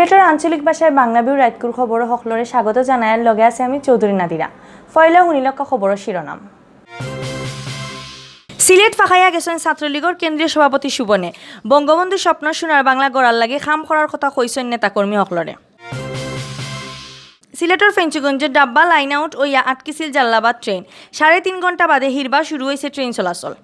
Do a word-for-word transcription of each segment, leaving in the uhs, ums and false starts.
সিলেটর আঞ্চলিক ভাষায় বাংলা ভিউ রাইতকুর খবরো হকলরে স্বাগত জানাইয়ার লগে আছি আমি চৌধুরী নাদিরা। পয়লা হুনিলউক্কা খবরর শিরোনাম। সিলেট ফাকাইয়া গেছইন ছাত্রলীগর কেন্দ্রীয় সভাপতি সুবনে। বঙ্গবন্ধু স্বপ্ন সোনার বাংলা গড়ার লাগি কাম করার কথা কইছইন নেতাকর্মী হকলরে। সিলেটর ফেঞ্চুগঞ্জর ডাব্বা লাইন আউট অইয়া আটকিছিল জালালাবাদ ট্রেন। সাড়ে তিন ঘন্টা বাদে হিরবা শুরু অইছে ট্রেন চলাচল।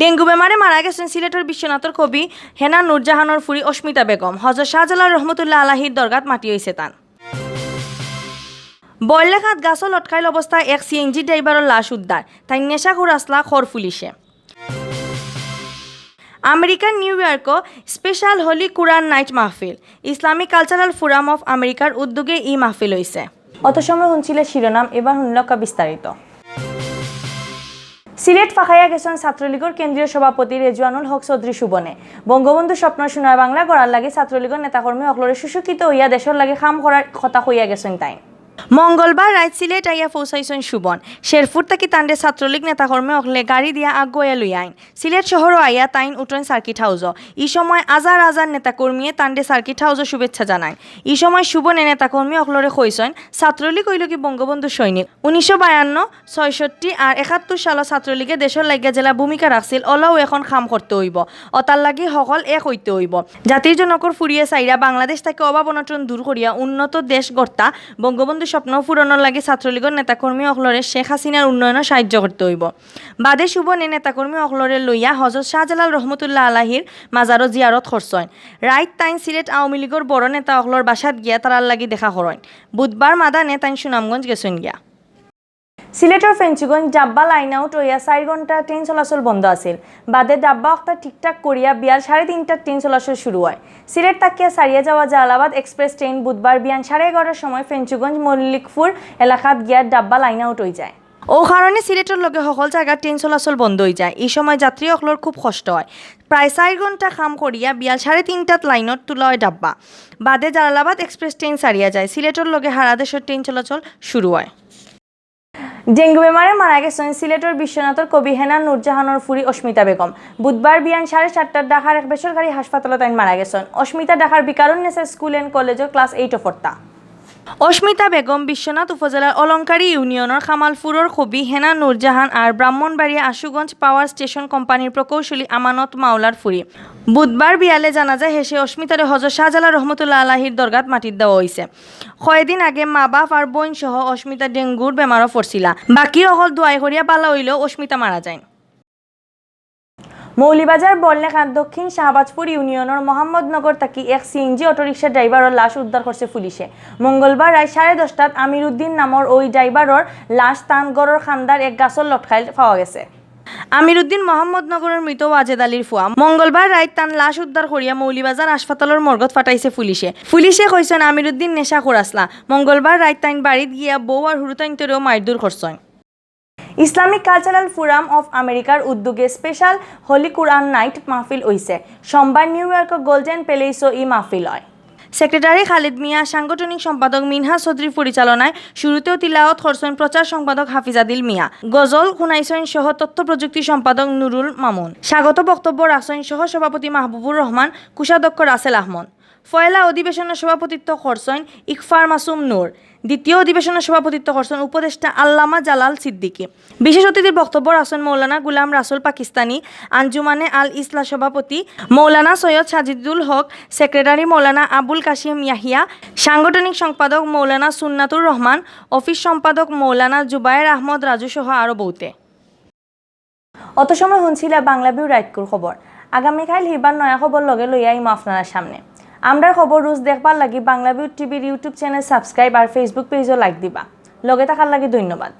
ডেঙ্গু বেমারে মারা গেছইন সিলেটর বিশ্বনাথর কবি হেনা নূরজাহানর ফুরি অস্মিতা বেগম। হজরত শাহজালাল রহমতুল্লাহ আলাহির দরগাত মাটি অইছে তান। বড়লেখাত গাছো লটকাইল অবস্থায় এক সিএনজি ড্রাইভারর লাশ উদ্ধার। তাইন নেশাখুর আছলা, কর পুলিশে। আমেরিকার নিউ ইয়র্কো স্পেশাল হোলি কুরআন নাইট মাহফিল। ইসলামিক কালচারাল ফোরাম অফ আমেরিকার উদ্যোগে ই মাহফিল অইছে। অত সময় হুনছিলে শিরোনাম, এবার হুনলউক্কা বিস্তারিত। সিলেট ফাকাইয়া গেছইন ছাত্রলীগর কেন্দ্রীয় সভাপতি রেজওয়ানুল হক চৌধুরী সুবনে। বঙ্গবন্ধু স্বপ্ন সোনার বাংলা গড়ার লাগি ছাত্রলীগর নেতাকর্মী হকলরে সুশিক্ষিত অইয়া দেশর লাগি কাম করার কথা কইয়া গেছইন তাইন। মঙ্গলবার রাইত সিলেট আইয়া পৌঁছাইছইন সুবন। শেরপুর থাকি তানরে ছাত্রলীগ নেতাকর্মী হকলে গাড়ি দিয়া আগুয়াইয়া লইয়া আইন। সিলেট শহরো আইয়া তাইন উঠইন সার্কিট হাউজো। ই সময় হাজার হাজার নেতাকর্মীয়ে তানরে সার্কিট হাউজো শুভেচ্ছা জানাইন। ই সময় সুবনে নেতাকর্মী হকলরে কইছইন, ছাত্রলীগ অইলগি বঙ্গবন্ধু সৈনিক। উনিশশো বায়ান্ন, ছয়ষট্টি আর একাত্তর সালো ছাত্রলীগে দেশর লাগিয়া যেলা ভূমিকা রাখছিল, অলাউ এখন কাম করতে অইবো। অতার লাগি হকল এক অইতে অইবো। জাতির জনকর ফুরিয়ে চাইরা বাংলাদেশ থাকি অভাব অনটন দূর করিয়া উন্নত দেশ গড়তা, বঙ্গবন্ধু স্বপ্ন পূরণর লাগি ছাত্রলীগর নেতাকর্মী হকলরে শেখ হাসিনার উন্নয়নো সাহায্য করতে অইবো। বাদে সুবনে নেতাকর্মী হকলরে লইয়া হজরত শাহজালাল রহমতুল্লাহ আলাহির মাজারো জিয়ারত করছইন। রাইত তাইন সিলেট আওয়ামী লীগর বড় নেতা হকলর বাসাত গিয়া তারার লাগি দেখা করইন। বুধবার মাদানে তাইন সুনামগঞ্জ গেছইন গিয়া। সিলেটর ফেঞ্চুগঞ্জ ডাব্বা লাইন আউট অইয়া চাইর ঘন্টা ট্রেন চলাচল বন্ধ আছিল। বাদে ডাব্বা অকটা ঠিকঠাক করিয়া বিয়াল সাড়ে তিনটাত ট্রেন চলাচল শুরু অয়। সিলেট থাকিয়া ছাড়িয়া যাওয়া জালালাবাদ এক্সপ্রেস ট্রেন বুধবার বিয়ান সাড়ে এগারোটার সময় ফেঞ্চুগঞ্জ মল্লিকপুর এলাকাত গিয়া ডাব্বা লাইন আউট অইযায়। অউ কারণে সিলেটর লগে হকল জাগাত ট্রেন চলাচল বন্ধ অইযায়। ই সময় যাত্রী হকলর খুব কষ্ট অয়। প্রায় চাইর ঘন্টা কাম করিয়া বিয়াল সাড়ে তিনটাত লাইনত তুলা অয় ডাব্বা। বাদে জালালাবাদ এক্সপ্রেস ট্রেন ছাড়িয়া যায়। সিলেটর লগে হারা দেশর ট্রেন চলাচল শুরু অয়। ডেঙ্গু বেমারে মারা গেছইন সিলেটর বিশ্বনাথর কবি হেনা নূরজাহানর ফুরি অস্মিতা বেগম। বুধবার বিয়ান সাড়ে সাতটাত ঢাকার এক বেসরকারি হাসপাতালো তাইন মারা গেছইন। অস্মিতা ঢাকার ভিকারুন্নেসা স্কুল অ্যান্ড কলেজো ক্লাস এইটো পড়তা। অস্মিতা বেগম বিশ্বনাথ উপজেলার অলংকারী ইউনিয়নর কামালপুরর কবি হেনা নূরজাহান আর ব্রাহ্মণবাড়িয়া আশুগঞ্জ পাওয়ার স্টেশন কোম্পানির প্রকৌশলী আমানত মাওলার ফুরি। বুধবার বিয়ালে জানাজা শেষে অস্মিতারে হজরত শাহজালাল রহমতুল্লাহ আলাহির দরগাত মাটিত দেওয়া অইছে। কয়দিন আগে মা বাপ আর বইন সহ অস্মিতা ডেঙ্গুর বেমারো পড়ছিলা। বাকি হকল দোয়াই করিয়া বালা অইলেও অস্মিতা মারা যাইন। মৌলভীবাজার বড়লেখার দক্ষিণ শাহবাজপুর ইউনিয়নর মোহাম্মদনগর থাকি এক সিএনজি অটোরিকশা ড্রাইভারর লাশ উদ্ধার করছে পুলিশে। মঙ্গলবার রাইত সাড়ে দশটাত আমিরুদ্দিন নামর ওই ড্রাইভারর লাশ তান ঘরর কান্দার এক গাছর লটকাইল পাওয়া গেছে। আমিরুদ্দিন মোহাম্মদনগরর মৃত ওয়াজেদ আলীর ফুয়া। মঙ্গলবার রাইত তান লাশ উদ্ধার করিয়া মৌলভীবাজার হাসপাতালর মর্গত পাঠাইছে পুলিশে। পুলিশে কইছইন আমিরুদ্দিন নেশাখুর আছলা। মঙ্গলবার রাইত তাইন বাড়িত গিয়া বউ আর হুরুতাইন্তরেও মাইরধর করছইন। ইসলামিক কালচারাল ফোরাম অফ আমেরিকার উদ্যোগে স্পেশাল হোলি কুরআন নাইট মাহফিল অইছে। সোমবার নিউ ইয়র্কর গোল্ডেন প্যালেসো ই মাহফিল অয়। সেক্রেটারি খালিদ মিয়া, সাংগঠনিক সম্পাদক মিনহাজ চৌধুরীর পরিচালনায় শুরুতেও তিলাওয়াত করছইন প্রচার সম্পাদক হাফিজ আদিল মিয়া, গজল হুনাইছইন সহ তথ্য প্রযুক্তি সম্পাদক নুরুল মামুন। স্বাগত বক্তব্য রাখছইন সহ সভাপতি মাহবুবুর রহমান, কোষাধ্যক্ষ রাসেল আহমদ। পয়লা অধিবেশনর সভাপতিত্ব করছইন ইকফার মাসুম নূর। দ্বিতীয় অধিবেশনর সভাপতিত্ব করছইন উপদেষ্টা আল্লামা জালাল সিদ্দিকী। বিশেষ অতিথির বক্তব্য রাখছইন মৌলানা গুলাম রাসুল পাকিস্তানি, আঞ্জুমানে আল ইসলাহ সভাপতি, মৌলানা সৈয়দ সাজিদুল হক, সেক্রেটারি মৌলানা আবুল কাশিম ইয়াহিয়া, সাংগঠনিক সম্পাদক মৌলানা সুন্নাতুর রহমান, অফিস সম্পাদক মৌলানা জুবায়ের আহমদ রাজু সহ আরও বউতে। অত সময় হুনছিলা বাংলা ভিউ রাইতকুর খবর। আগামীকাইল হিরবার নয়া খবর লগে লইয়া আইমু আপনারার সামনে। আমরার খবর রোজ দেখবার লাগি বাংলা ভিউ টিভির YouTube চ্যানেল সাবস্ক্রাইব আর Facebook পেজও লাইক দিবা। লগে থাকার লাগি ধন্যবাদ।